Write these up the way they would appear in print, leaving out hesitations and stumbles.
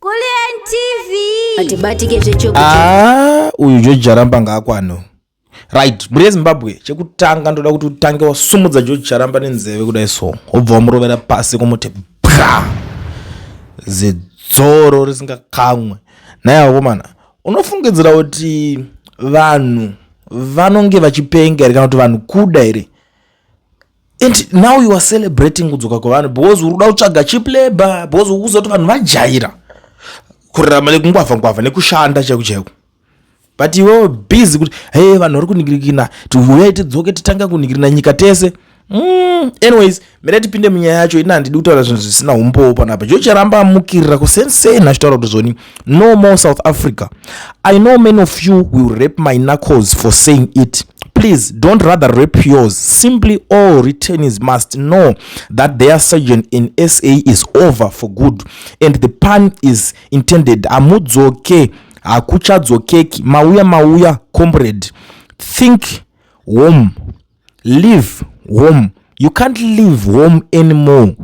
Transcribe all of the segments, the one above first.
Kulliant TV. Atibatike zvechokwadi. Ah, uyu George Charamba ngaakwano. Right, mhuri yeZimbabwe, chekutanga ndoda kuti utange wasumudza George Charamba nenzeve kudai so, wobva wamurovera pasi kumuti bwa zidzoro risingakamwe. Nhai vakomana, unofungidzira kuti vanhu vanonge vachipenga here kana kuti vanhu kuda here? And now you are celebrating kudzoka kwevanhu because uri kuda kutsvaga cheap labor, because uri kuziva kuti vanhu vajaira kurarama nekungwavha ngwavha nekushanda chaiko chaiko, but iwewe busy kuti hey, vanhu vari kuningirikina, tiuyai tidzoke titange kuningirina nyika tese. Anyways, mira tipinde munyaya yacho. Ina handidi kutaura zvinhu zvisina umbowo panapa. George Charamba amukirira kusenseni achitaura kuti zvoni, "No more South Africa. I know many of you will rape my knuckles for saying it. Please don't, rather rape yours. Simply, all returnees must know that their sojourn in SA is over for good, and the pun is intended. Hamudzoke, hakuchadzokeki. Mauya mauya, comrade. Think home, live home. You can't live home anymore.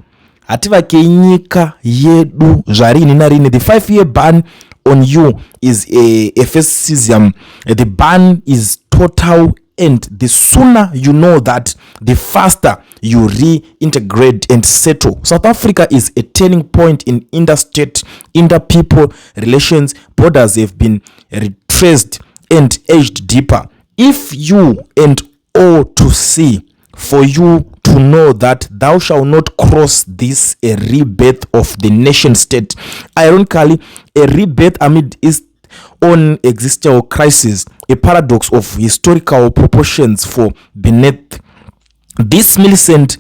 Hativakei nyika yedu zvarini narini. The 5 year ban on you is a euphemism. The ban is total, and the sooner you know that, the faster you reintegrate and settle. South Africa is a turning point in interstate, interpeople relations. Borders have been retraced and edged deeper. If you and all to see, for you to know that thou shalt not cross this, a rebirth of the nation state, ironically a rebirth amid its own existential crisis, a paradox of historical proportions. For beneath this militant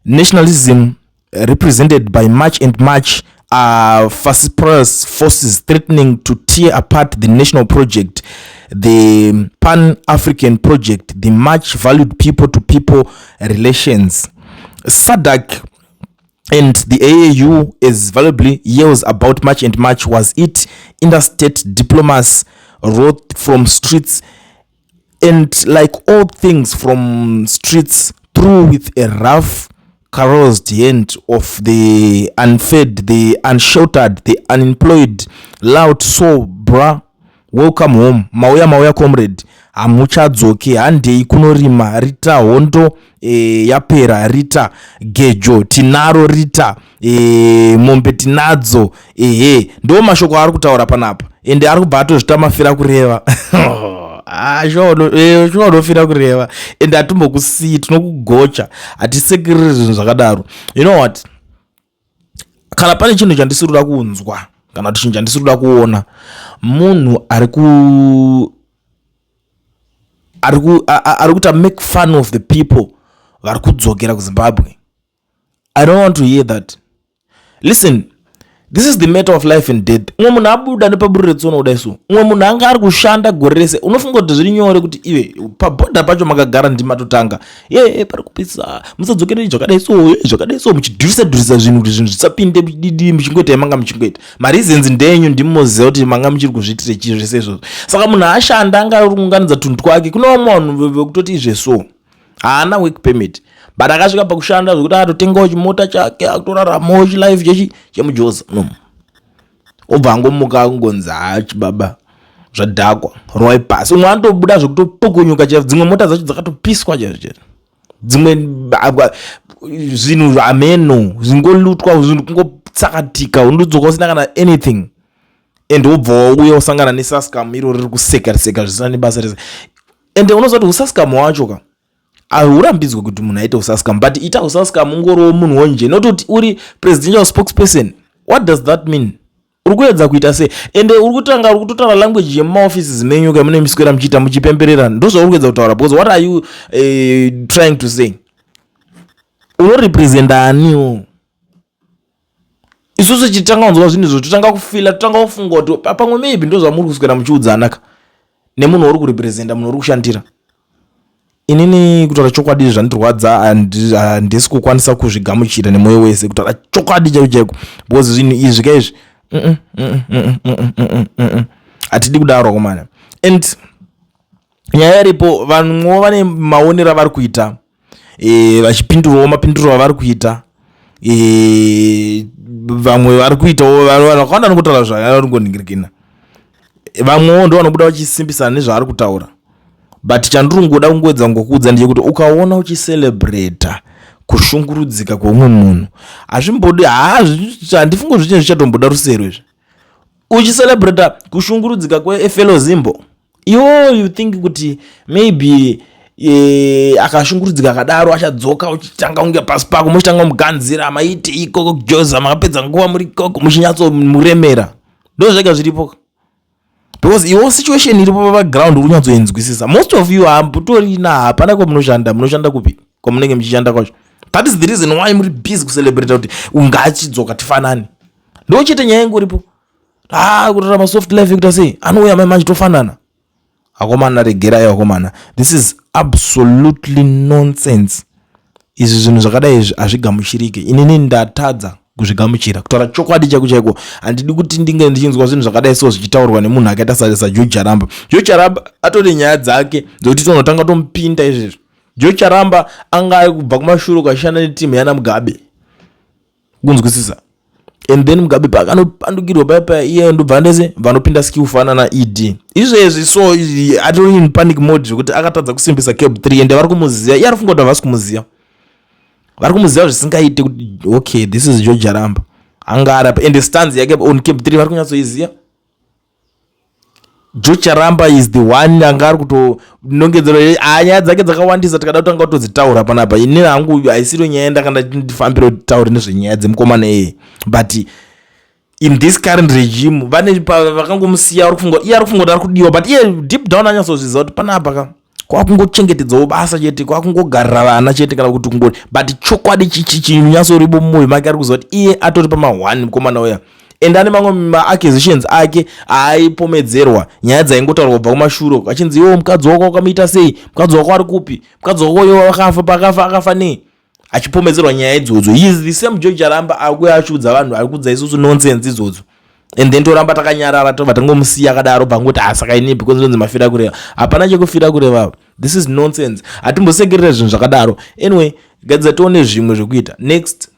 nationalism represented by March and March are vociferous forces threatening to tear apart the national project, the pan-African project, the much valued people to people relations. SADC and the AU as valuably yells about March and March, was it interstate diplomacy wrote from streets, and like all things from streets, through with a rough calloused hand of the unfed, the unsheltered, the unemployed loud. So bra, welcome home. Mauya mauya, comrade. Hamuchadzoki. Handei kunorima. Rita hondo yapera. Rita gejo tinaro. Rita mombe tinadzo. Ehe, ndo mashoko aari kutaura panapa, ende ari kubva atozvita mafira kureva. Ah, shuwa unofira kureva, ende hatimbokusii, tinokugocha, hatisekiriri zvinhu zvakadaro. You know what, kana pane chinhu chandisiri kuda kunzwa kana kuti chinhu chandisiri kuda kuona, munhu ari kuita make fun of the people vari kudzokera kuZimbabwe. I don't want to hear that. Listen, this is the matter of life and death. Umwe munhu abuda nepaburi retsono kudai so, umwe munhu anga ari kushanda gore rese. Unofunga kuti zviri nyore kuti ive pabhodha pacho makagara ndimatotanga ye pari kupisa, musadzokere, zvakadai so, ye, zvakadai so, muchidhurisa dhurisa zvinhu kuti zvinhu zvisapinde didi, muchingoita yamanga muchingoita. Mareasons ndenyu, ndimoziva kuti manga muchiri kuzviitire chii zvese izvozvo. Saka munhu ashanda, anga ari kuunganidza tunhu twake. Kune vamwe vanhu vekutoti izve so haana work permit, but akasvika pakushanda zvekuti atotengawo chimota chake, akutoraramawo chilife chechi chemujoza no, obva angomuka angonzi, "Hachi baba, zvadhakwa, rowai pasi." Umwe anotobuda zvekutopukunyuka chaizvo. Dzimwe mota dzacho dzakatopiswa chaizvo chaizvo, dzimwe zvinhu hameno zvingolutwa, zvinhu kungotsakatika, unodzoka usina kana anything, and wobva wauya usangana nesaskam iro riri kuseka seka zvisina nebasa rese. Ende unoziva kuti usaskam wacho ka haurambidzwe kuti munhu aite usaskam, but ita usaskam ungoriwo munhu wonje, not kuti uri presidential spokesperson. What does that mean? Uri kuedza kuita sei? Ende uri kutanga uri kutotaura language yemumaoffices menyu kamune miswera muchiita muchipemberera. Ndozvauri kuedza kutaura, because what are you trying to say? Unorepresenta aniwo? Isusu chitanga kunzwa zvinhu izvo, totanga kufila, totanga kufunga kuti pamwe maybe ndo zvamuri kuswera muchiudzana ka nemunhu uri kurepresenta, munhu uri kushandira. Inini kutaura chokwadi, zvandirwadza, handisi kukwanisa kuzvigamuchira nemwoyo wese, kutaura chokwadi chaiko chaiko, because zvinhu izvi kaizvi, hatidi kudaro komana. And nyaya iripo, vanhuwo vane maonero avari kuita, vachipindurawo mapinduro avari kuita. Vamwe vari kuitawo, vanhu vakawanda vanongotaura zvavanongoningirikina, vamwewo ndo vanobuda vachisimbisana nezvaari kutaura. But chandiri kungoda kungoedza kungokuudza ndechekuti ukaona uchicelebrata kushungurudzika kweumwe munhu, hazvimbodi, handifungi zvichinhu zvichatomboda rusero izvi. Uchicelebrata kushungurudzika kwefellow Zimbo, iwo you think kuti maybe akashungurudzika akadaro achadzoka, uchitanga kunge pasi pako, muchitanga muganzira maite ikoko kujoza, makapedza nguva muri ikoko muchinyatsomuremera. Ndo zvega zviripo, because iwo situation iripo paground uri kunyatsoinzwisisa. Most of you hambutorina, hapana kwamunoshanda. Munoshanda kupi kwamunenge muchishanda kwacho? That is the reason why muri busy kucelebrata kuti ungachidzoka tifanane. Ndo chete nyaya ingoripo. Ah, kurarama soft life yekuita sei, anouya mai manje tofanana. Akomana, regerai akomana, this is absolutely nonsense. Izvi zvinhu zvakadai izvi hazvigamuchirike. Inini ndatadza kuzvigamuchira, kutaura chokwadi chaiko chaiko. Handidi kuti ndinge ndichinzwa zvinhu zvakadai so zvichitaurwa nemunhu akaita saGeorge Charamba. George Charamba atore nyaya dzake dzokuti tonotanga tomupinda izvezvi. George Charamba anga ari kubva kumashure kwachishanda netimu yana Mugabe, kunzwisisa? And then Mugabe paakanopandukirwa paya paya, iye ndobva ndese vanopinda skillful naED izvezvi. So atori in panic mode zvekuti akatadza kusimbisa CAB 3, ende vari kumuziva. Iye ari kufunga kuti havasi kumuziva, vari kumuziva zvisingaite kuti okay, this is George Charamba anga ari apa, ende stance yake on CAB 3 vari kunyatsoiziva. George Charamba is the one anga ari kutonongedzera. Nyaya dzake dzakawandisa, tikada kutanga kutodzitaura panapa, inini hangu haisiro nyaya ndakanga ndifambira kutaura nezvenyaya dzemukomana iyeye. But in this current regime vane vakangomusiya, vari kufunga iye ari kufunga kuti ari kudiwa, but iye deep down anyatsozviziva kuti panapa ka kwakungochengetedzawo basa chete, kwakungogarira vana chete, kana kuti kungori. But chokwadi chinyatsoribo mumwoyo make, ari kuziva kuti iye atori pama1 mukomana uya, and ane mamwe maaccusations ake aaipomedzerwa, nyaya dzaingotaurwa kubva kumashure, achinzi iwo mukadzi wako wakamuita sei, mukadzi wako ari kupi, mukadzi wako iwo akafa, pakafa akafa nei, achipomedzerwa nyaya idzodzo. He is the same George Charamba akuya achiudza vanhu, ari kuudza isusu nonsense idzodzo, and then toramba takanyarara, tobva tangomusiya akadaro, bvangoti asaka ini because ndonzi mafira kureva. Hapana chekufira kureva, this is nonsense. Hatimbosekerera zvinhu zvakadaro. Anyway, gadza tione zvimwe zvekuita next.